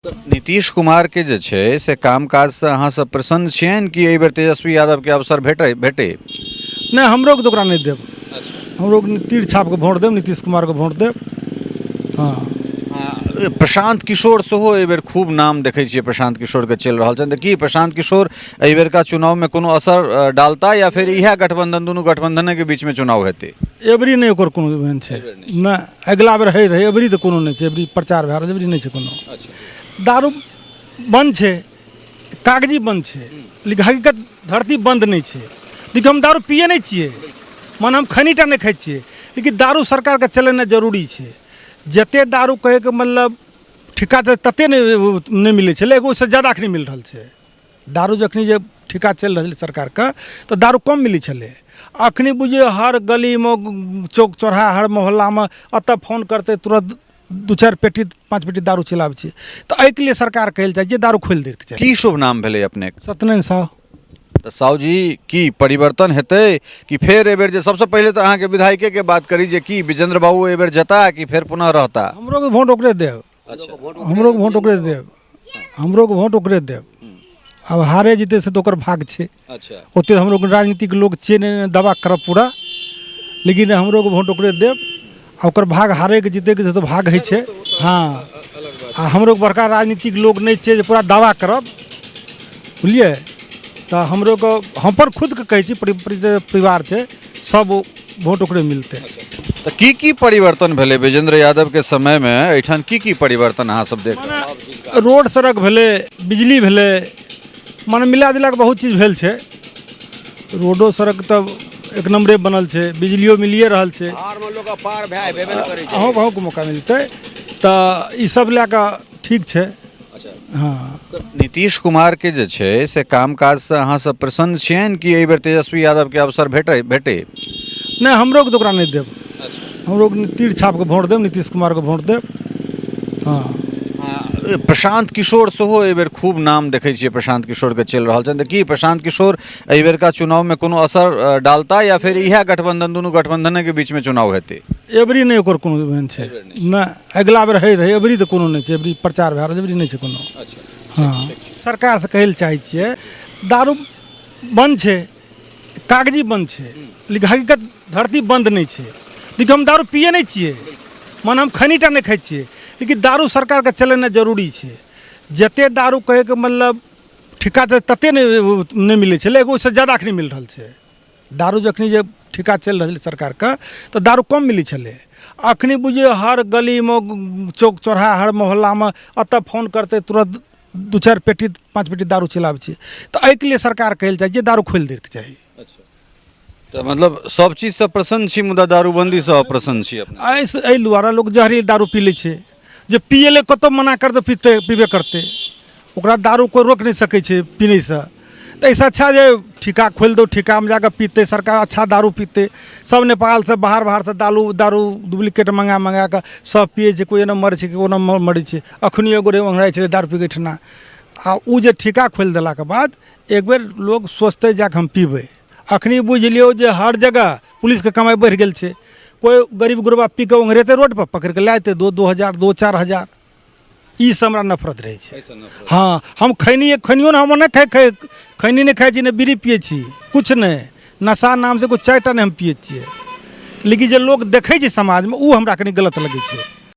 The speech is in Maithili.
नीतीश कुमारके जे छै से कामकाजसँ अहाँसभ प्रसन्न छियनि कि एहि बेर तेजस्वी यादवके अवसर भेटै भेटै? नहि, हमरो के तऽ ओकरा नहि देब। हमरो के तीर छापके वोट देब, नीतीश कुमारके वोट देब। हँ। प्रशांत किशोर सेहो एहि बेर खूब नाम देखै छियै, प्रशांत किशोरके चलि रहल छनि, तऽ की प्रशांत किशोर एहि बेरका चुनावमे कोनो असर डालता या फेर इएह गठबंधन, दुनू गठबंधनेके बीचमे चुनाव हेतै? एबरी नहि ओकर कोनो एहन छै नहि, अगिला बेर होइत रहै, एबरी तऽ कोनो नहि छै। एबरी प्रचार भए रहल छै, एबरी नहि छै कोनो। दारू बन्द छै, कागजी बन्द छै, लेकिन हकीकत धरती बन्द नहि छै। लेकिन हम दारू पिए नहि छियै, मने हम खैनीटा नहि खाइ छियै, लेकिन दारू सरकारके चलेनाइ जरूरी छै। जतेक दारू कहैके मतलब ठिका तऽ ततेक नहि मिलै छलै, ओहिसँ ज्यादा एखन मिल रहल छै। दारू जखनी जे ठिका चलि रहल सरकारके तऽ दारू कम मिलै छलै, अखनी बुझियौ हर गलीमे, चौक चौराहा, हर मोहल्लामे एतऽ फोन करतै तुरन्त 2-4 पेटी 5 पेटी दारू चलि आबै छै। तऽ एहिके लिए सरकार कहै लए चाहै छियै दारू खोलि दैके चाही। की शुभ नाम भेलै अपनेके? सत्यनारायण साहु। तऽ साहु जी, की परिवर्तन हेतै कि फेर एहिबेर जे सबसँ पहिले तऽ अहाँके विधायकेके बात करी जे की विजेन्द्र बाबू एहिबेर जेता कि फेर पुनः रहता? हमरो वोट ओकरे देब, हमरो वोट ओकरे देब, हमरो वोट ओकरे देब। आब हारे जीते से तऽ ओकर भाग छै। ओते हमरो राजनीतिक लोक छियै नहि, दावा करब पूरा, लेकिन हमरो वोट ओकरे देब। आ ओकर भाग हारेके जीतेके से तऽ भाग होइ छै। हँ, आ हमरो बड़का राजनीतिक लोक नहि छियै जे पूरा दावा करब, बुझलियै? तऽ हमरो के हम पर खुदके कहै छी, परिवार छै सब वोट ओकरे मिलतै। तऽ की की परिवर्तन भेलै विजेंद्र यादवके समयमे एहिठाम? की की परिवर्तन अहाँ सब देख? रोड सड़क भेलै, बिजली भेलै, मने मिला जुला कऽ बहुत चीज भेल छै। रोडो सड़क तऽ एक नम्बरे बनल छै, बिजलियो मिलिए रहल छै, अहूँ अहूँके मौका मिलतै। तऽ ई सब लए कऽ ठीक छै। हँ। नीतीश कुमारके जे छै से कामकाजसँ अहाँ सब प्रसन्न छियनि कि एहि बेर तेजस्वी यादवके अवसर भेटै भेटै? नहि, हमरो के तऽ ओकरा नहि देब। हमरो के तीर छापके वोट देब, नीतीश कुमारके वोट देब। हँ। प्रशांत किशोर सेहो एहि बेर खूब नाम देखै छियै, प्रशांत किशोरके चलि रहल छनि, तऽ की प्रशांत किशोर एहि बेरका चुनावमे कोनो असर डालता या फेर इएह गठबंधन, दुनू गठबंधनेके बीचमे चुनाव हेतै? एबरी नहि ओकर कोनो एहन छै नहि, अगिला बेर होइत रहै, एबरी तऽ कोनो नहि छै। एबरी प्रचार भए रहल छै, एबरी नहि छै कोनो। हँ, सरकारसँ कहै लए चाहै छियै, दारू बन्द छै, कागजी बन्द छै, लेकिन हकीकत धरती बन्द नहि छै। लेकिन हम दारू पिए नहि छियै, मने हम खैनीटा नहि खाइ छियै, लेकिन दारू सरकारके चलेनाइ जरूरी छै। जतेक दारू कहैके मतलब ठिका तऽ ततेक नहि मिलै छलै, ओहिसँ ज्यादा एखन मिल रहल छै। दारू जखनी जे ठिका चलि रहल सरकारके तऽ दारू कम मिलै छलै, अखनी बुझियौ हर गलीमे, चौक चौराहा, हर मोहल्लामे एतऽ फोन करतै तुरन्त 2-4 पेटी 5 पेटी दारू चलि आबै छै। तऽ एहिके लिए सरकार कहै लए चाहै छियै दारू खोलि दैके चाही। तऽ मतलब सब चीजसँ प्रसन्न छी मुदा दारूबन्दीसँ अप्रसन्न छी अपने? एहि दुआरे लोक जहरीला दारू पी लै छै जे पियै लए कतहु मना करतै पीतै, पीबे करतै, ओकरा दारू कोइ रोकि नहि सकै छै पीनैसँ। तऽ एहिसँ अच्छा जे ठिका खोलि दौ, ठिकामे जाकऽ पीतै सरकार, अच्छा दारू पीतै। सब नेपालसँ बाहर बाहरसँ दारू डुप्लीकेट मँगा मँगा कऽ सब पियै छै, कोइ एना मरै छै, कोइ ओना मरै छै। अखनी एगो रहै ओंघराइ छलै दारू पीके एहिठिना। आ ओ जे ठिका खोलि देलाके बाद एक बेर लोक सोचतै जाकऽ हम पीबै। अखनी बुझि लियौ जे हर जगह पुलिसके कमाइ बढ़ि गेल छै। कोइ गरीब गुरबा पी कऽ ओंघरेतै रोडपर, पकड़ि कऽ लए जेतै, 2-2 हजार, 2-4 हजार। ई से हमरा नफरत रहै छै। हँ, हम खैनी खैनियो ने हम नहि खाइ खाइ खैनी नहि खाइ छी, नहि बीड़ी पियै छी, किछु नहि, नशा नामसँ कोइ 4टा नहि हम पियै छियै, लेकिन जे लोक देखै छै समाजमे ओ हमरा कनि गलत लगै छै।